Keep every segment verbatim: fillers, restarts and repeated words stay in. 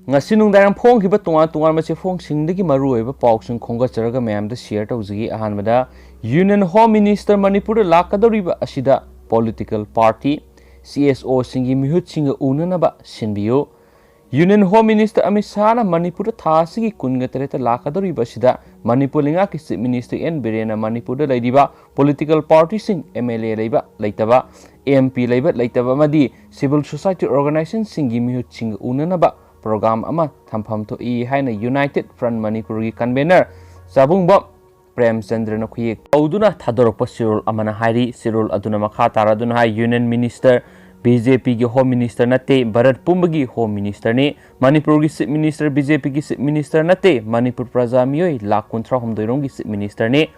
ꯉꯁꯤ ꯅꯨꯡꯗꯥꯡ ꯐꯣꯡꯈꯤꯕ ꯇꯣꯉꯥꯟ ꯇꯣꯉꯥꯟꯕ ꯆꯦꯐꯣꯡꯁꯤꯡꯗꯒꯤ ꯃꯔꯨꯑꯣꯏꯕ ꯄꯥꯎꯁꯤꯡ ꯈꯣꯝꯒꯠꯆꯔꯒ ꯃꯌꯥꯝꯗ ꯁꯤꯌꯔ ꯇꯧꯖꯒꯦ꯫ ꯑꯍꯥꯟꯕꯗ, ꯌꯨꯅꯤꯌꯟ ꯍꯣꯝ ꯃꯤꯅꯤꯁꯇꯔ ꯃꯅꯤꯄꯨꯔꯗ ꯂꯥꯛꯀꯗꯧꯔꯤꯕ ꯑꯁꯤꯗ ꯄꯣꯂꯤꯇꯤꯀꯦꯜ ꯄꯥꯔꯇꯤ, ꯁꯤ ꯑꯦꯁ ꯑꯣꯁꯤꯡꯒꯤ ꯃꯤꯍꯨꯠꯁꯤꯡꯒ ꯎꯅꯅꯕ ꯁꯤꯟꯕꯤꯌꯨ꯫ ꯌꯨꯅꯤꯌꯟ ꯍꯣꯝ ꯃꯤꯅꯤꯁꯇꯔ ꯑꯃꯤꯠ ꯁꯥꯍꯅ ꯃꯅꯤꯄꯨꯔꯗ ꯊꯥ ꯑꯁꯤꯒꯤ ꯀꯨꯟꯒ ꯇꯔꯦꯠꯇ ꯂꯥꯛꯀꯗꯧꯔꯤꯕ ꯑꯁꯤꯗ ꯃꯅꯤꯄꯨꯔ ꯂꯩꯉꯥꯛꯀꯤ ꯆꯤꯐ ꯃꯤꯅꯤꯁꯇꯔ ꯑꯦꯟ ꯕꯤꯔꯦꯟꯅ ꯃꯅꯤꯄꯨꯔꯗ ꯂꯩꯔꯤꯕ ꯄꯣꯂꯤꯇꯤꯀꯦꯜ ꯄꯥꯔꯇꯤꯁꯤꯡ, ꯑꯦꯝ ꯑꯦꯜ ꯑꯦ ꯂꯩꯕ ꯂꯩꯇꯕ, ꯑꯦꯝ ꯄꯤ ꯂꯩꯕ ꯂꯩꯇꯕ ꯑꯃꯗꯤ ꯁꯤꯚꯤꯜ ꯁꯣꯁꯥꯏꯇꯤ ꯑꯣꯔꯒꯅꯥꯏꯖꯦꯁꯟꯁꯤꯡꯒꯤ ꯃꯤꯍꯨꯠꯁꯤꯡꯒ ꯎꯅꯅꯕ ꯄ꯭ꯔꯣꯒ꯭ꯔꯥꯝ ꯑꯃ ꯊꯝꯐꯝ ꯊꯣꯛꯏ ꯍꯥꯏꯅ ꯌꯨꯅꯥꯏꯇꯦꯗ ꯐ꯭ꯔꯟꯠ ꯃꯅꯤꯄꯨꯔꯒꯤ ꯀꯟꯚꯦꯅꯔ ꯆꯥꯕꯨꯡꯕꯝ ꯄ꯭ꯔꯦꯝꯆꯟꯗ꯭ꯔꯅ ꯈꯨꯌꯦꯛ ꯇꯧꯗꯨꯅ ꯊꯥꯗꯣꯔꯛꯄ ꯆꯦꯔꯣꯜ ꯑꯃꯅ ꯍꯥꯏꯔꯤ꯫ ꯆꯦꯔꯣꯜ ꯑꯗꯨꯅ ꯃꯈꯥ ꯇꯥꯔꯗꯨꯅ ꯍꯥꯏ, ꯌꯨꯅꯤꯌꯟ ꯃꯤꯅꯤꯁꯇꯔ ꯕꯤ ꯖꯦ ꯄꯤꯒꯤ ꯍꯣꯝ ꯃꯤꯅꯤꯁꯇꯔ ꯅꯠꯇꯦ, ꯚꯥꯔꯠ ꯄꯨꯝꯕꯒꯤ ꯍꯣꯝ ꯃꯤꯅꯤꯁꯇꯔꯅꯤ꯫ ꯃꯅꯤꯄꯨꯔꯒꯤ ꯆꯤꯐ ꯃꯤꯅꯤꯁꯇꯔ ꯕꯤ ꯖꯦ ꯄꯤꯒꯤ ꯆꯤꯐ ꯃꯤꯅꯤꯁꯇꯔ ꯅꯠꯇꯦ, ꯃꯅꯤꯄꯨꯔ ꯄ꯭ꯔꯖꯥ ꯃꯤꯑꯣꯏ ꯂꯥꯈ ꯀꯨꯟꯊ꯭ꯔꯥ ꯍꯨꯝꯗꯣꯏꯔꯣꯝꯒꯤ ꯆꯤꯐ ꯃꯤꯅꯤꯁꯇꯔꯅꯤ꯫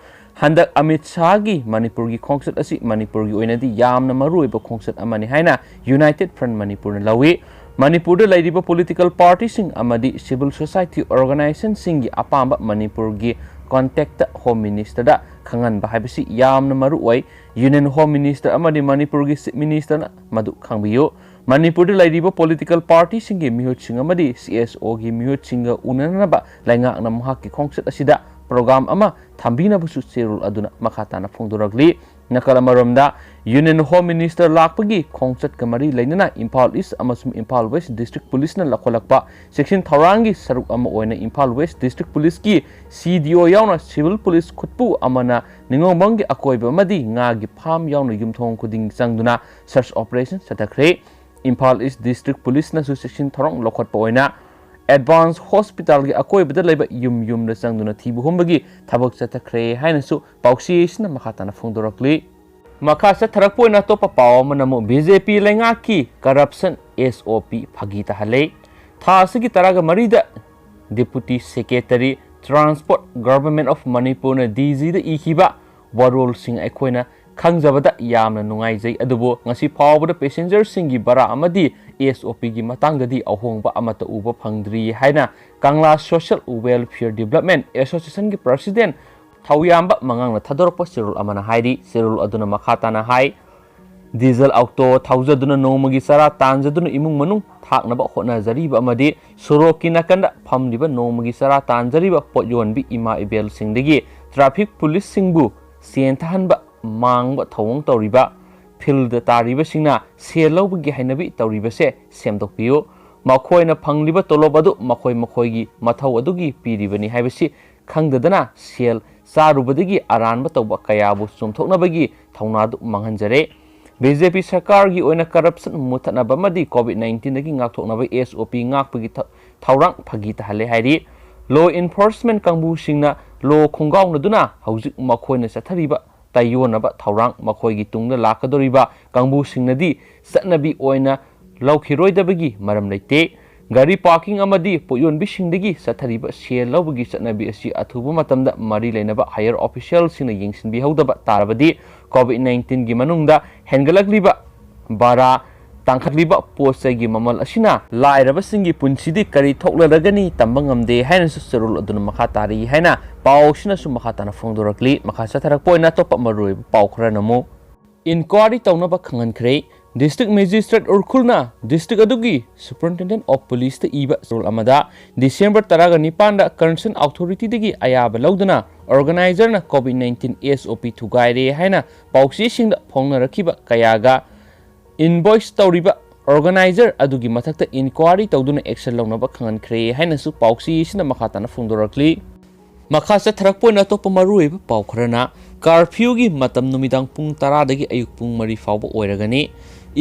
ꯍꯟꯗꯛ ꯑꯃꯤꯠ ꯁꯥꯍꯒꯤ ꯃꯅꯤꯄꯨꯔꯒꯤ ꯈꯣꯡꯆꯠ ꯑꯁꯤ ꯃꯅꯤꯄꯨꯔꯒꯤ ꯑꯣꯏꯅꯗꯤ ꯌꯥꯝꯅ ꯃꯔꯨꯑꯣꯏꯕ ꯈꯣꯡꯆꯠ ꯑꯃꯅꯤ ꯍꯥꯏꯅ ꯌꯨꯅꯥꯏꯇꯦꯗ ꯐ꯭ꯔꯟꯠ ꯃꯅꯤꯄꯨꯔꯅ ꯂꯧꯏ꯫ ꯃꯅꯤꯄꯨꯔꯗ ꯂꯩꯔꯤꯕ ꯄꯣꯂꯤꯇꯤꯀꯦꯜ ꯄꯥꯔꯇꯤꯁꯤꯡ ꯑꯃꯗꯤ ꯁꯤꯚꯤꯜ ꯁꯣꯁꯥꯏꯇꯤ ꯑꯣꯔꯒꯅꯥꯏꯖꯦꯁꯟꯁꯤꯡꯒꯤ ꯑꯄꯥꯝꯕ ꯃꯅꯤꯄꯨꯔꯒꯤ ꯀꯟꯇꯦꯛꯇ ꯍꯣꯝ ꯃꯤꯅꯤꯁꯇꯔꯗ ꯈꯪꯍꯟꯕ ꯍꯥꯏꯕꯁꯤ ꯌꯥꯝꯅ ꯃꯔꯨ ꯑꯣꯏ꯫ ꯌꯨꯅꯤꯌꯟ ꯍꯣꯝ ꯃꯤꯅꯤꯁꯇꯔ ꯑꯃꯗꯤ ꯃꯅꯤꯄꯨꯔꯒꯤ ꯆꯤꯐ ꯃꯤꯅꯤꯁꯇꯔꯅ ꯃꯗꯨ ꯈꯪꯕꯤꯌꯨ꯫ ꯃꯅꯤꯄꯨꯔꯗ ꯂꯩꯔꯤꯕ ꯄꯣꯂꯤꯇꯤꯀꯦꯜ ꯄꯥꯔꯇꯤꯁꯤꯡꯒꯤ ꯃꯤꯍꯨꯠꯁꯤꯡ ꯑꯃꯗꯤ ꯁꯤ ꯑꯦꯁ ꯑꯣꯒꯤ ꯃꯤꯍꯨꯠꯁꯤꯡꯒ ꯎꯅꯅꯕ ꯂꯩꯉꯥꯛꯅ ꯃꯍꯥꯛꯀꯤ ꯈꯣꯡꯆꯠ ꯑꯁꯤꯗ ꯄ꯭ꯔꯣꯒ꯭ꯔꯥꯝ ꯑꯃ ꯊꯝꯕꯤꯅꯕꯁꯨ ꯆꯦꯔꯣꯜ ꯑꯗꯨꯅ ꯃꯈꯥ ꯇꯥꯅ ꯐꯣꯡꯗꯣꯔꯛꯂꯤ꯫ ꯅꯥꯀꯜ ꯑꯃꯔꯣꯝꯗ, ꯌꯨꯅꯤꯌꯟ ꯍꯣꯝ ꯃꯤꯅꯤꯁꯇꯔ ꯂꯥꯛꯄꯒꯤ ꯈꯣꯡꯆꯠꯀ ꯃꯔꯤ ꯂꯩꯅꯅ ꯏꯝꯐꯥꯜ ꯏꯁ ꯑꯃꯁꯨꯡ ꯏꯝꯐꯥꯜ ꯋꯦꯁ ꯗꯤꯁꯇ꯭ꯔꯤꯛ ꯄꯨꯂꯤꯁꯅ ꯂꯧꯈꯠꯂꯛꯄ ꯆꯦꯛꯁꯤꯟ ꯊꯧꯔꯥꯡꯒꯤ ꯁꯔꯨꯛ ꯑꯃ ꯑꯣꯏꯅ ꯏꯝꯐꯥꯜ ꯋꯦꯁ ꯗꯤꯁꯇ꯭ꯔꯤꯛ ꯄꯨꯂꯤꯁꯀꯤ ꯁꯤ ꯗꯤ ꯑꯣ ꯌꯥꯎꯅ ꯁꯤꯚꯤꯜ ꯄꯨꯂꯤꯁ ꯈꯨꯠꯄꯨ ꯑꯃꯅ ꯅꯤꯉꯣꯝꯕꯝꯒꯤ ꯑꯀꯣꯏꯕ ꯑꯃꯗꯤ ꯉꯥꯒꯤ ꯐꯥꯝ ꯌꯥꯎꯅ ꯌꯨꯝꯊꯣꯡ ꯈꯨꯗꯤꯡ ꯆꯪꯗꯨꯅ ꯁꯔꯆ ꯑꯣꯄꯔꯦꯁꯟ ꯆꯠꯊꯈ꯭ꯔꯦ꯫ ꯏꯝꯐꯥꯜ ꯏꯁ ꯗꯤꯁꯇ꯭ꯔꯤꯛ ꯄꯨꯂꯤꯁꯅꯁꯨ ꯆꯦꯛꯁꯤꯟ ꯊꯧꯔꯥꯡ ꯂꯧꯈꯠꯄ ꯑꯣꯏꯅ ꯑꯦꯗꯚꯥꯟꯁ ꯍꯣꯁꯄꯤꯇꯥꯜꯒꯤ ꯑꯀꯣꯏꯕꯗ ꯂꯩꯕ ꯌꯨꯝ ꯌꯨꯝꯗ ꯆꯪꯗꯨꯅ ꯊꯤꯕ ꯍꯨꯝꯕꯒꯤ ꯊꯕꯛ ꯆꯠꯊꯈ꯭ꯔꯦ ꯍꯥꯏꯅꯁꯨ ꯄꯥꯎꯆꯦ ꯑꯁꯤꯅ ꯃꯈꯥ ꯇꯥꯅ ꯐꯣꯡꯗꯣꯔꯛꯂꯤ꯫ ꯃꯈꯥ ꯆꯠꯊꯔꯛꯄ ꯑꯣꯏꯅ ꯑꯇꯣꯞꯄ ꯄꯥꯎ ꯑꯃꯅ ꯑꯃꯨꯛ ꯕꯤ ꯖꯦ ꯄꯤ ꯂꯩꯉꯥꯛꯀꯤ ꯀꯔꯞꯁꯟ ꯑꯦꯁ ꯑꯣ ꯄꯤ ꯐꯥꯒꯤ ꯇꯥꯍꯜꯂꯦ꯫ ꯊꯥ ꯑꯁꯤꯒꯤ ꯇꯔꯥꯒ ꯃꯔꯤꯗ deputy secretary transport government of ꯃꯅꯤꯄꯨꯔꯅ ꯗꯤ ꯖꯤꯗ ꯏꯈꯤꯕ ꯋꯥꯔꯣꯜꯁꯤꯡ ꯑꯩꯈꯣꯏꯅ ꯈꯪꯖꯕꯗ ꯌꯥꯝꯅ ꯅꯨꯡꯉꯥꯏꯖꯩ, ꯑꯗꯨꯕꯨ ꯉꯁꯤ ꯐꯥꯎꯕꯗ ꯄꯦꯁꯦꯟꯖꯔꯁꯤꯡꯒꯤ ꯚꯔꯥ ꯑꯃꯗꯤ ꯑꯦꯁ ꯑꯣ ꯄꯤꯒꯤ ꯃꯇꯥꯡꯗꯗꯤ ꯑꯍꯣꯡꯕ ꯑꯃꯠꯇ ꯎꯕ ꯐꯪꯗ꯭ꯔꯤ ꯍꯥꯏꯅ ꯀꯪꯂꯥ ꯁꯣꯁꯤꯌꯦꯜ ꯋꯦꯜꯐꯤꯌꯔ ꯗꯤꯕ꯭ꯂꯞꯃꯦꯟꯠ ꯑꯦꯁꯣꯁꯤꯌꯦꯁꯟꯒꯤ ꯄ꯭ꯔꯁꯤꯗꯦꯟꯠ ꯊꯧꯌꯥꯝꯕ ꯃꯉꯥꯡꯅ ꯊꯥꯗꯣꯔꯛꯄ ꯆꯦꯔꯣꯜ ꯑꯃꯅ ꯍꯥꯏꯔꯤ꯫ ꯆꯦꯔꯣꯜ ꯑꯗꯨꯅ ꯃꯈꯥ ꯇꯥꯅ ꯍꯥꯏ, ꯗꯤꯖꯜ ꯑꯣꯛꯇꯣ ꯊꯧꯖꯗꯨꯅ ꯅꯣꯡꯃꯒꯤ ꯆꯔꯥ ꯇꯥꯟꯖꯗꯨꯅ ꯏꯃꯨꯡ ꯃꯅꯨꯡ ꯍꯥꯠꯅꯕ ꯍꯣꯠꯅꯖꯔꯤꯕ ꯑꯃꯗꯤ ꯁꯣꯔꯣꯛꯀꯤ ꯅꯥꯀꯟꯗ ꯐꯝꯂꯤꯕ ꯅꯣꯡꯃꯒꯤ ꯆꯔꯥ ꯇꯥꯟꯖꯔꯤꯕ ꯄꯣꯠ ꯌꯣꯟꯕꯤ ꯏꯃꯥ ꯏꯕꯦꯜꯁꯤꯡꯗꯒꯤ traffic policeꯁꯤꯡꯕꯨ ꯁꯦꯟ ꯊꯥꯍꯟꯕ ꯃꯥꯡꯕ ꯊꯧꯑꯣꯡ ꯇꯧꯔꯤꯕ field ꯇꯥꯔꯤꯕꯁꯤꯡꯅ ꯁꯦꯜ ꯂꯧꯕꯒꯤ ꯍꯩꯅꯕꯤ ꯇꯧꯔꯤꯕꯁꯦ ꯁꯦꯝꯗꯣꯛꯄꯤꯌꯨ꯫ ꯃꯈꯣꯏꯅ ꯐꯪꯂꯤꯕ ꯇꯣꯂꯣꯞ ꯑꯗꯨ ꯃꯈꯣꯏ ꯃꯈꯣꯏꯒꯤ ꯃꯊꯧ ꯑꯗꯨꯒꯤ ꯄꯤꯔꯤꯕꯅꯤ ꯍꯥꯏꯕꯁꯤ ꯈꯪꯗꯗꯅ ꯁꯦꯜ ꯆꯥꯔꯨꯕꯗꯒꯤ ꯑꯔꯥꯟꯕ ꯇꯧꯕ ꯀꯌꯥꯕꯨ ꯆꯨꯝꯊꯣꯛꯅꯕꯒꯤ ꯊꯧꯅꯥꯗꯨ ꯃꯥꯡꯍꯟꯖꯔꯦ꯫ ꯕꯤ ꯖꯦ ꯄꯤ ꯁꯔꯀꯥꯔꯒꯤ ꯑꯣꯏꯅ corruption ꯃꯨꯊꯠꯅꯕ ꯑꯃꯗꯤ COVID nineteenꯗꯒꯤ ꯉꯥꯛꯊꯣꯛꯅꯕ S O P ꯉꯥꯛꯄꯒꯤ ꯊ-, ꯊꯧꯔꯥꯡ ꯐꯥꯒꯤ ꯇꯥꯍꯜꯂꯦ ꯍꯥꯏꯔꯤ꯫ Law enforcement ꯀꯥꯡꯕꯨꯁꯤꯡꯅ ꯂꯣ ꯈꯣꯡꯒꯥꯎꯅꯗꯨꯅ ꯍꯧꯖꯤꯛ ꯃꯈꯣꯏꯅ ꯆꯠꯊꯔꯤꯕ ꯇꯥꯏꯌꯣꯟꯅꯕ ꯊꯧꯔꯥꯡ ꯃꯈꯣꯏꯒꯤ ꯇꯨꯡꯗ ꯂꯥꯛꯀꯗꯧꯔꯤꯕ ꯀꯥꯡꯕꯨꯁꯤꯡꯅꯗꯤ ꯆꯠꯅꯕꯤ ꯑꯣꯏꯅ ꯂꯧꯈꯤꯔꯣꯏꯗꯕꯒꯤ ꯃꯔꯝ ꯂꯩꯇꯦ꯫ ꯒꯥꯔꯤ parking ꯑꯃꯗꯤ ꯄꯣꯠꯌꯣꯟꯕꯤꯁꯤꯡꯗꯒꯤ ꯆꯠꯊꯔꯤꯕ ꯁꯦꯜ ꯂꯧꯕꯒꯤ ꯆꯠꯅꯕꯤ ꯑꯁꯤ ꯑꯊꯨꯕ ꯃꯇꯝꯗ ꯃꯔꯤ ꯂꯩꯅꯕ higher officialꯁꯤꯡꯅ ꯌꯦꯡꯁꯤꯟꯕꯤꯍꯧꯗꯕ ꯇꯥꯔꯕꯗꯤ COVID nineteenꯒꯤ ꯃꯅꯨꯡꯗ ꯍꯦꯟꯒꯠꯂꯛꯂꯤꯕ ꯚꯥꯔꯥ, ꯇꯥꯡꯈꯠꯂꯤꯕ ꯄꯣꯠ ꯆꯩꯒꯤ ꯃꯃꯜ ꯑꯁꯤꯅ ꯂꯥꯏꯔꯕꯁꯤꯡꯒꯤ ꯄꯨꯟꯁꯤꯗꯤ ꯀꯔꯤ ꯊꯣꯛꯂꯔꯒꯅꯤ ꯇꯝꯕ ꯉꯝꯗꯦ ꯍꯥꯏꯅꯁꯨ ꯆꯦꯔꯣꯜ ꯑꯗꯨꯅ ꯃꯈꯥ ꯇꯥꯔꯤ ꯍꯥꯏꯅ ꯄꯥꯎ ꯑꯁꯤꯅꯁꯨ ꯃꯈꯥ ꯇꯥꯅ ꯐꯣꯡꯗꯣꯔꯛꯂꯤ꯫ ꯃꯈꯥ ꯆꯠꯊꯔꯛꯄ ꯑꯣꯏꯅ ꯑꯇꯣꯞꯄ ꯃꯔꯨꯑꯣꯏꯕ ꯄꯥꯎ ꯈꯔꯅ ꯑꯃꯨꯛ inquiry ꯇꯧꯅꯕ ꯈꯪꯍꯟꯈ꯭ꯔꯦ꯫ District Magistrate ꯎꯔꯈꯨꯜꯅ district ꯑꯗꯨꯒꯤ Superintendent of Policeꯇ ꯏꯕ ꯆꯦꯔꯣꯜ ꯑꯃꯗ December ꯇꯔꯥꯒ ꯅꯤꯄꯥꯟꯗ concerned authorityꯗꯒꯤ ꯑꯌꯥꯕ ꯂꯧꯗꯨꯅ organizerꯅ COVID nineteen S O P ꯊꯨꯒꯥꯏꯔꯦ ꯍꯥꯏꯅ ꯄꯥꯎꯆꯦꯁꯤꯡꯗ ꯐꯣꯡꯅꯔꯛꯈꯤꯕ ꯀꯌꯥꯒ invoice ꯇꯧꯔꯤꯕ organizer ꯑꯗꯨꯒꯤ ꯃꯊꯛꯇ inquiry ꯇꯧꯗꯨꯅ action ꯂꯧꯅꯕ ꯈꯪꯍꯟꯈ꯭ꯔꯦ ꯍꯥꯏꯅꯁꯨ ꯄꯥꯎꯆꯦꯁꯤꯅ ꯃꯈꯥ ꯇꯥꯅ ꯐꯣꯡꯗꯣꯔꯛꯂꯤ꯫ ꯃꯈꯥ ꯆꯠꯊꯔꯛꯄ ꯑꯣꯏꯅ ꯑꯇꯣꯞꯄ ꯃꯔꯨꯑꯣꯏꯕ ꯄꯥꯎ ꯈꯔꯅ, curfewꯒꯤ ꯃꯇꯝ ꯅꯨꯃꯤꯗꯥꯡ ꯄꯨꯡ ꯇꯔꯥꯗꯒꯤ ꯑꯌꯨꯛ ꯄꯨꯡ ꯃꯔꯤ ꯐꯥꯎꯕ ꯑꯣꯏꯔꯒꯅꯤ꯫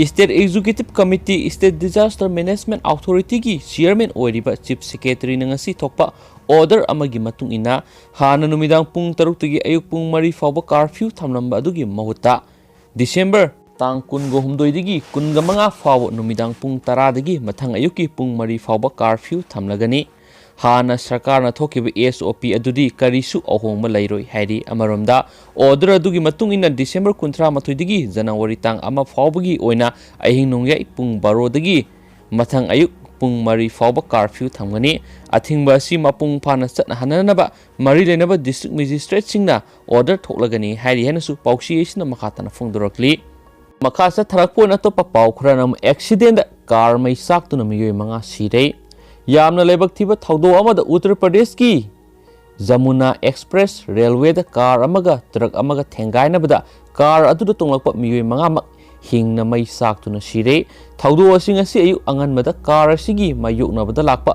State Executive Committee, State Disaster Management Authorityꯒꯤ chairman ꯑꯣꯏꯔꯤꯕ Chief Secretaryꯅ ꯉꯁꯤ ꯊꯣꯛꯄ order ꯑꯃꯒꯤ ꯃꯇꯨꯡ ꯏꯟꯅ, ꯍꯥꯟꯅ ꯅꯨꯃꯤꯗꯥꯡ ꯄꯨꯡ ꯇꯔꯨꯛꯇꯒꯤ ꯑꯌꯨꯛ ꯄꯨꯡ ꯃꯔꯤ ꯐꯥꯎꯕ curfew ꯊꯝꯂꯝꯕ ꯑꯗꯨꯒꯤ ꯃꯍꯨꯠꯇ, December ꯇꯥꯡ ꯀꯨꯟꯒ ꯍꯨꯝꯗꯣꯏꯗꯒꯤ ꯀꯨꯟꯒ ꯃꯉꯥ ꯐꯥꯎꯕ ꯅꯨꯃꯤꯗꯥꯡ ꯄꯨꯡ ꯇꯔꯥꯗꯒꯤ ꯃꯊꯪ ꯑꯌꯨꯛꯀꯤ ꯄꯨꯡ ꯃꯔꯤ ꯐꯥꯎꯕ curfew ꯊꯝꯂꯒꯅꯤ꯫ ꯍꯥꯟꯅ ꯁꯔꯀꯥꯔꯅ ꯊꯣꯛꯈꯤꯕ S O P ꯑꯗꯨꯗꯤ ꯀꯔꯤꯁꯨ ꯑꯍꯣꯡꯕ ꯂꯩꯔꯣꯏ ꯍꯥꯏꯔꯤ꯫ ꯑꯃꯔꯣꯝꯗ, order ꯑꯗꯨꯒꯤ ꯃꯇꯨꯡ ꯏꯟꯅ December ꯀꯨꯟꯊ꯭ꯔꯥ ꯃꯥꯊꯣꯏꯗꯒꯤ January ꯇꯥꯡ ꯑꯃ ꯐꯥꯎꯕꯒꯤ ꯑꯣꯏꯅ ꯑꯍꯤꯡ ꯅꯣꯡꯌꯥꯏ ꯄꯨꯡ ꯕꯥꯔꯣꯗꯒꯤ ꯃꯊꯪ ꯑꯌꯨꯛ ꯄꯨꯡ ꯃꯔꯤ ꯐꯥꯎꯕ curfew ꯊꯝꯒꯅꯤ꯫ ꯑꯊꯤꯡꯕ ꯑꯁꯤ ꯃꯄꯨꯡ ꯐꯥꯅ ꯆꯠꯅꯍꯟꯅꯅꯕ ꯃꯔꯤ ꯂꯩꯅꯕ district magistrateꯁꯤꯡꯅ order ꯊꯣꯛꯂꯒꯅꯤ ꯍꯥꯏꯔꯤ ꯍꯥꯏꯅꯁꯨ ꯄꯥꯎꯆꯦ ꯑꯁꯤꯅ ꯃꯈꯥ ꯇꯥꯅ ꯐꯣꯡꯗꯣꯔꯛꯂꯤ꯫ ꯃꯈꯥ ꯆꯠꯊꯔꯛꯄ ꯑꯣꯏꯅ ꯑꯇꯣꯞꯄ ꯄꯥꯎ ꯈꯔꯅ ꯑꯃꯨꯛ accidentꯗ car ꯃꯩ ꯆꯥꯛꯇꯨꯅ ꯃꯤꯑꯣꯏ ꯃꯉꯥ ꯁꯤꯔꯦ꯫ ꯌꯥꯝꯅ ꯂꯥꯏꯕꯛ ꯊꯤꯕ ꯊꯧꯗꯣꯛ ꯑꯃꯗ ꯎꯠꯇꯔ ꯄ꯭ꯔꯗꯦꯁꯀꯤ ꯖꯃꯨꯅꯥ ꯑꯦꯛꯁꯄ꯭ꯔꯦꯁ ꯔꯦꯜꯋꯦꯗ car ꯑꯃꯒ ꯇ꯭ꯔꯛ ꯑꯃꯒ ꯊꯦꯡꯒꯥꯏꯅꯕꯗ car ꯑꯗꯨꯗ ꯇꯣꯡꯂꯛꯄ ꯃꯤꯑꯣꯏ ꯃꯉꯥꯃꯛ ꯍꯤꯡꯅ ꯃꯩ ꯆꯥꯛꯇꯨꯅ ꯁꯤꯔꯦ꯫ ꯊꯧꯗꯣꯛ ꯑꯁꯤ ꯉꯁꯤ ꯑꯌꯨꯛ ꯑꯉꯟꯕꯗ car ꯑꯁꯤꯒꯤ ꯃꯥꯌꯣꯛꯅꯕꯗ ꯂꯥꯛꯄ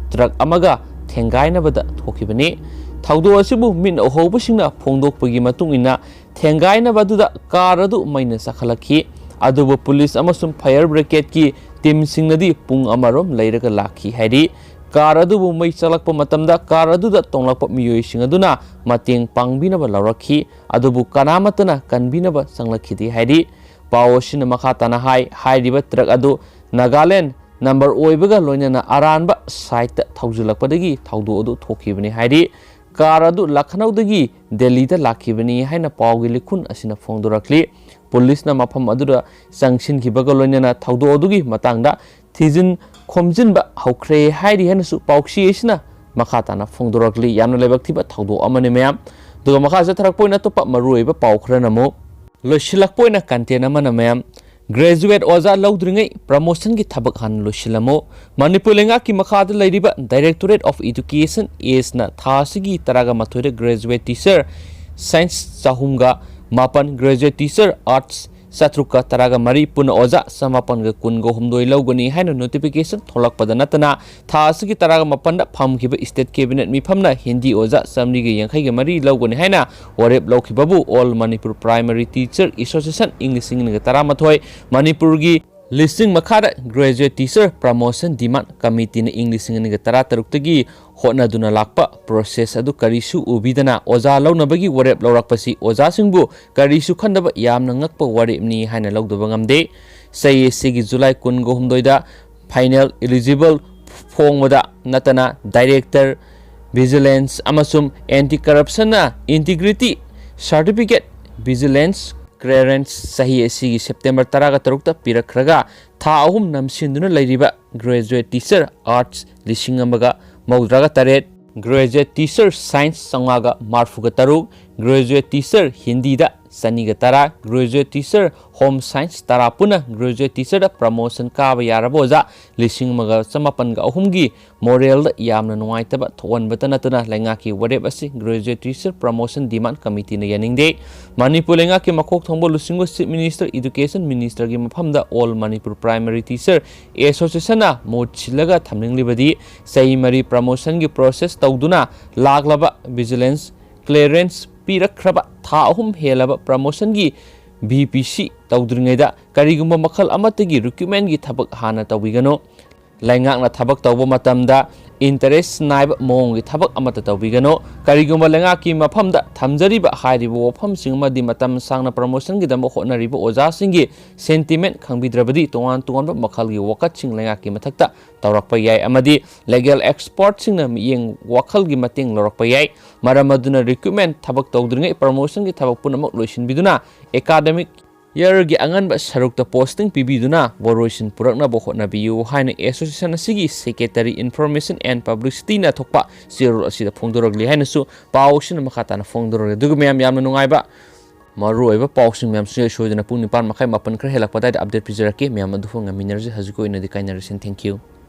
ꯇ꯭ꯔꯛ ꯑꯃꯒ ꯊꯦꯡꯒꯥꯏꯅꯕꯗ ꯊꯣꯛꯈꯤꯕꯅꯤ꯫ ꯊꯧꯗꯣꯛ ꯑꯁꯤꯕꯨ ꯃꯤꯠꯅ ꯎꯍꯧꯕꯁꯤꯡꯅ ꯐꯣꯡꯗꯣꯛꯄꯒꯤ ꯃꯇꯨꯡ ꯏꯟꯅ, ꯊꯦꯡꯒꯥꯏꯅꯕ ꯑꯗꯨꯗ car ꯑꯗꯨ ꯃꯩꯅ ꯆꯥꯛꯈꯠꯂꯛꯈꯤ꯫ ꯑꯗꯨꯕꯨ ꯄꯨꯂꯤꯁ ꯑꯃꯁꯨꯡ fire brigadeꯀꯤ teamꯁꯤꯡꯅꯗꯤ ꯄꯨꯡ ꯑꯃꯔꯣꯝ ꯂꯩꯔꯒ ꯂꯥꯛꯈꯤ ꯍꯥꯏꯔꯤ꯫ Car ꯑꯗꯨꯕꯨ ꯃꯩ ꯆꯥꯛꯂꯛꯄ ꯃꯇꯝꯗ car ꯑꯗꯨꯗ ꯇꯣꯡꯂꯛꯄ ꯃꯤꯑꯣꯏꯁꯤꯡ ꯑꯗꯨꯅ ꯃꯇꯦꯡ ꯄꯥꯡꯕꯤꯅꯕ ꯂꯧꯔꯛꯈꯤ, ꯑꯗꯨꯕꯨ ꯀꯅꯥꯃꯠꯇꯅ ꯀꯟꯕꯤꯅꯕ ꯆꯪꯂꯛꯈꯤꯗꯦ ꯍꯥꯏꯔꯤ꯫ ꯄꯥꯎ ꯑꯁꯤꯅ ꯃꯈꯥ ꯇꯥꯅ ꯍꯥꯏ, ꯍꯥꯏꯔꯤꯕ ꯇ꯭ꯔꯛ ꯑꯗꯨ ꯅꯥꯒꯥꯂꯦꯟ ꯅꯝꯕꯔ ꯑꯣꯏꯕꯒ ꯂꯣꯏꯅꯅ ꯑꯔꯥꯟꯕ ꯁꯥꯏꯠꯇ ꯊꯧꯖꯤꯜꯂꯛꯄꯗꯒꯤ ꯊꯧꯗꯣꯛ ꯑꯗꯨ ꯊꯣꯛꯈꯤꯕꯅꯤ ꯍꯥꯏꯔꯤ꯫ Car ꯑꯗꯨ ꯂꯈꯅꯧꯗꯒꯤ ꯗꯦꯜꯂꯤꯗ ꯂꯥꯛꯈꯤꯕꯅꯤ ꯍꯥꯏꯅ ꯄꯥꯎꯒꯤ ꯂꯤꯈꯨꯟ ꯑꯁꯤꯅ ꯐꯣꯡꯗꯣꯔꯛꯂꯤ꯫ ꯄꯨꯂꯤꯁꯅ ꯃꯐꯝ ꯑꯗꯨꯗ ꯆꯪꯁꯤꯟꯈꯤꯕꯒ ꯂꯣꯏꯅꯅ ꯊꯧꯗꯣꯛ ꯑꯗꯨꯒꯤ ꯃꯇꯥꯡꯗ ꯊꯤꯖꯤꯟ ꯈꯣꯝꯖꯤꯟꯕ ꯍꯧꯈ꯭ꯔꯦ ꯍꯥꯏꯔꯤ ꯍꯥꯏꯅꯁꯨ ꯄꯥꯎꯆꯦ ꯑꯁꯤꯅ ꯃꯈꯥ ꯇꯥꯅ ꯐꯣꯡꯗꯣꯔꯛꯂꯤ꯫ ꯌꯥꯝꯅ ꯂꯥꯏꯕꯛ ꯊꯤꯕ ꯊꯧꯗꯣꯛ ꯑꯃꯅꯤ ꯃꯌꯥꯝ꯫ ꯑꯗꯨꯒ ꯃꯈꯥ ꯆꯠꯊꯔꯛꯄ ꯑꯣꯏꯅ ꯑꯇꯣꯞꯄ ꯃꯔꯨꯑꯣꯏꯕ ꯄꯥꯎ ꯈꯔꯅ ꯑꯃꯨꯛ, ꯂꯣꯏꯁꯤꯜꯂꯛꯄ ꯑꯣꯏꯅ content ꯑꯃꯅ ꯃꯌꯥꯝ, graduate ꯑꯣꯖꯥ ꯂꯧꯗ꯭ꯔꯤꯉꯩ promotionꯒꯤ ꯊꯕꯛ ꯍꯥꯟꯅ ꯂꯣꯏꯁꯤꯜꯂꯝꯃꯨ꯫ ꯃꯅꯤꯄꯨꯔ ꯂꯩꯉꯥꯛꯀꯤ ꯃꯈꯥꯗ ꯂꯩꯔꯤꯕ Directorate of Education, ACEna ꯊꯥ ꯑꯁꯤꯒꯤ ꯇꯔꯥꯒ ꯃꯥꯊꯣꯏꯗ graduate teacher science ꯆꯍꯨꯝꯒ ꯃꯥꯄꯟ, graduate teacher arts ꯆꯥꯇ꯭ꯔꯨꯛꯀ ꯇꯔꯥꯒ ꯃꯔꯤ, ꯄꯨꯟꯅ ꯑꯣꯖꯥ ꯆꯃꯥꯄꯟꯒ ꯀꯨꯟꯒ ꯍꯨꯝꯗꯣꯏ ꯂꯧꯒꯅꯤ ꯍꯥꯏꯅ notification ꯊꯣꯛꯂꯛꯄꯗ ꯅꯠꯇꯅ, ꯊꯥ ꯑꯁꯤꯒꯤ ꯇꯔꯥꯒ ꯃꯥꯄꯟꯗ ꯐꯝꯈꯤꯕ state cabinet ꯃꯤꯐꯝꯅ ꯍꯤꯟꯗꯤ ꯑꯣꯖꯥ ꯆꯥꯃꯔꯤꯒ ꯌꯥꯡꯈꯩꯒ ꯃꯔꯤ ꯂꯧꯒꯅꯤ ꯍꯥꯏꯅ ꯋꯥꯔꯦꯞ ꯂꯧꯈꯤꯕꯕꯨ All Manipur Primary Teacher Association ꯏꯪ ꯂꯤꯁꯤꯡ ꯑꯅꯤꯒ ꯇꯔꯥꯃꯥꯊꯣꯏ, ꯃꯅꯤꯄꯨꯔꯒꯤ ꯂꯤꯁꯤꯡ ꯃꯈꯥꯗ graduate teacher promotion demand committeeꯅ ꯏꯪ ꯂꯤꯁꯤꯡ ꯑꯅꯤꯒ ꯇꯔꯥꯇꯔꯨꯛꯇꯒꯤ ꯍꯣꯠꯅꯗꯨꯅ ꯂꯥꯛꯄ process ꯑꯗꯨ ꯀꯔꯤꯁꯨ ꯎꯕꯤꯗꯅ ꯑꯣꯖꯥ ꯂꯧꯅꯕꯒꯤ ꯋꯥꯔꯦꯞ ꯂꯧꯔꯛꯄꯁꯤ ꯑꯣꯖꯥꯁꯤꯡꯕꯨ ꯀꯔꯤꯁꯨ ꯈꯟꯗꯕ ꯌꯥꯝꯅ ꯉꯛꯄ ꯋꯥꯔꯦꯞꯅꯤ ꯍꯥꯏꯅ ꯂꯧꯗꯕ ꯉꯝꯗꯦ꯫ ꯆꯍꯤ ꯑꯁꯤꯒꯤ ꯖꯨꯂꯥꯏ ꯀꯨꯟꯒ ꯍꯨꯝꯗꯣꯏꯗ final eligible ꯐꯣꯡꯕꯗ ꯅꯠꯇꯅ Director Vigilance ꯑꯃꯁꯨꯡ Anti Corruptionꯅ Integrity Certificate, Vigilance Clearance ꯆꯍꯤ ꯑꯁꯤꯒꯤ ꯁꯦꯞꯇꯦꯝꯕꯔ ꯇꯔꯥꯒ ꯇꯔꯨꯛꯇ ꯄꯤꯔꯛꯈ꯭ꯔꯒ, ꯊꯥ ꯑꯍꯨꯝ ꯅꯝꯁꯤꯟꯗꯨꯅ ꯂꯩꯔꯤꯕ graduate teacher arts ꯂꯤꯁꯤꯡ ꯑꯃꯒ ꯃꯧꯗ꯭ꯔꯥꯒ ꯇꯔꯦꯠ, graduate teacher science ꯆꯥꯝꯃꯉꯥꯒ ꯃꯔꯤꯐꯨꯒ ꯇꯔꯨꯛ, Graduate Teacher Hindiꯗ ꯆꯅꯤꯒ ꯇꯔꯥ, Graduate Teacher Home Science ꯇꯔꯥ ꯄꯨꯟꯅ Graduate Teacherꯗ promotion ꯀꯥꯕ ꯌꯥꯔꯕ ꯑꯣꯖꯥ ꯂꯤꯁꯤꯡ ꯑꯃꯒ ꯆꯃꯥꯄꯟꯒ ꯑꯍꯨꯝꯒꯤ moraleꯗ ꯌꯥꯝꯅ ꯅꯨꯡꯉꯥꯏꯇꯕ ꯊꯣꯛꯍꯟꯕꯇ ꯅꯠꯇꯅ ꯂꯩꯉꯥꯛꯀꯤ ꯋꯥꯔꯦꯞ ꯑꯁꯤ Graduate Teacher Promotion Demand Committeeꯅ ꯌꯥꯅꯤꯡꯗꯦ꯫ ꯃꯅꯤꯄꯨꯔ ꯂꯩꯉꯥꯛꯀꯤ ꯃꯀꯣꯛ ꯊꯣꯡꯕ ꯂꯨꯆꯤꯡꯕ Chief Minister, Education Ministerꯒꯤ ꯃꯐꯝꯗ All Manipur Primary Teacher Associationꯅ ꯃꯍꯨꯠ ꯁꯤꯜꯂꯒ ꯊꯝꯅꯤꯡꯂꯤꯕꯗꯤ ꯆꯍꯤ ꯃꯔꯤ promotionꯒꯤ process ꯇꯧꯗꯨꯅ ꯂꯥꯛꯂꯕ vigilance clearance ꯄꯤꯔꯛꯈ꯭ꯔꯕ ꯊꯥ ꯑꯍꯨꯝ ꯍꯦꯜꯂꯕ promotionꯒꯤ VPC ꯇꯧꯗ꯭ꯔꯤꯉꯩꯗ ꯀꯔꯤꯒꯨꯝꯕ ꯃꯈꯜ ꯑꯃꯠꯇꯒꯤ recruitmentꯒꯤ ꯊꯕꯛ ꯍꯥꯟꯅ ꯇꯧꯕꯤꯒꯅꯨ꯫ ꯂꯩꯉꯥꯛꯅ ꯊꯕꯛ ꯇꯧꯕ ꯃꯇꯝꯗ interest ꯅꯥꯏꯕ ꯃꯑꯣꯡꯒꯤ ꯊꯕꯛ ꯑꯃꯠꯇ ꯇꯧꯕꯤꯒꯅꯨ꯫ ꯀꯔꯤꯒꯨꯝꯕ ꯂꯩꯉꯥꯛꯀꯤ ꯃꯐꯝꯗ ꯊꯝꯖꯔꯤꯕ ꯍꯥꯏꯔꯤꯕ ꯋꯥꯐꯝꯁꯤꯡ ꯑꯃꯗꯤ ꯃꯇꯝ ꯁꯥꯡꯅ promotionꯒꯤꯗꯃꯛ ꯍꯣꯠꯅꯔꯤꯕ ꯑꯣꯖꯥꯁꯤꯡꯒꯤ sentiment ꯈꯪꯕꯤꯗ꯭ꯔꯕꯗꯤ ꯇꯣꯉꯥꯟ ꯇꯣꯉꯥꯟꯕ ꯃꯈꯜꯒꯤ ꯋꯥꯀꯠꯁꯤꯡ ꯂꯩꯉꯥꯛꯀꯤ ꯃꯊꯛꯇ ꯇꯧꯔꯛꯄ ꯌꯥꯏ ꯑꯃꯗꯤ legal expertꯁꯤꯡꯅ ꯃꯤꯠꯌꯦꯡ ꯋꯥꯈꯜꯒꯤ ꯃꯇꯦꯡ ꯂꯧꯔꯛꯄ ꯌꯥꯏ꯫ ꯃꯔꯝ ꯑꯗꯨꯅ recruitment ꯊꯕꯛ ꯇꯧꯗ꯭ꯔꯤꯉꯩ promotionꯒꯤ ꯊꯕꯛ ꯄꯨꯝꯅꯃꯛ ꯂꯣꯏꯁꯤꯟꯕꯤꯗꯨꯅ academic yearꯒꯤ ꯑꯉꯟꯕ ꯁꯔꯨꯛꯇ posting ꯄꯤꯕꯤꯗꯨꯅ ꯋꯥꯔꯣꯏꯁꯤꯟ ꯄꯨꯔꯛꯅꯕ ꯍꯣꯠꯅꯕꯤꯌꯨ ꯍꯥꯏꯅ association ꯑꯁꯤꯒꯤ Secretary Information and Publicityꯅ ꯊꯣꯛꯄ ꯆꯦꯔꯣꯜ ꯑꯁꯤꯗ ꯐꯣꯡꯗꯣꯔꯛꯂꯤ ꯍꯥꯏꯅꯁꯨ ꯄꯥꯎ ꯑꯁꯤꯅ ꯃꯈꯥ ꯇꯥꯅ ꯐꯣꯡꯗꯣꯔꯛꯂꯤ꯫ ꯑꯗꯨꯒ ꯃꯌꯥꯝ, ꯌꯥꯝꯅ ꯅꯨꯡꯉꯥꯏꯕ ꯃꯔꯨꯑꯣꯏꯕ ꯄꯥꯎꯁꯤꯡ ꯃꯌꯥꯝꯁꯨ ꯁꯣꯏꯗꯅ ꯄꯨꯡ ꯅꯤꯄꯥꯟ ꯃꯈꯥꯏ, ꯃꯥꯄꯟ ꯈꯔ ꯍꯦꯜꯂꯛꯄ ꯑꯗꯨꯋꯥꯏꯗ update ꯄꯤꯖꯔꯛꯀꯦ꯫ ꯃꯌꯥꯝ ꯑꯗꯨ ꯐꯥꯎ ꯉꯝꯃꯤꯟꯅꯔꯁꯤ꯫ ꯍꯧꯖꯤꯛꯀꯤ ꯑꯣꯏꯅꯗꯤ ꯀꯥꯏꯅꯔꯁꯤ꯫ Thank you꯫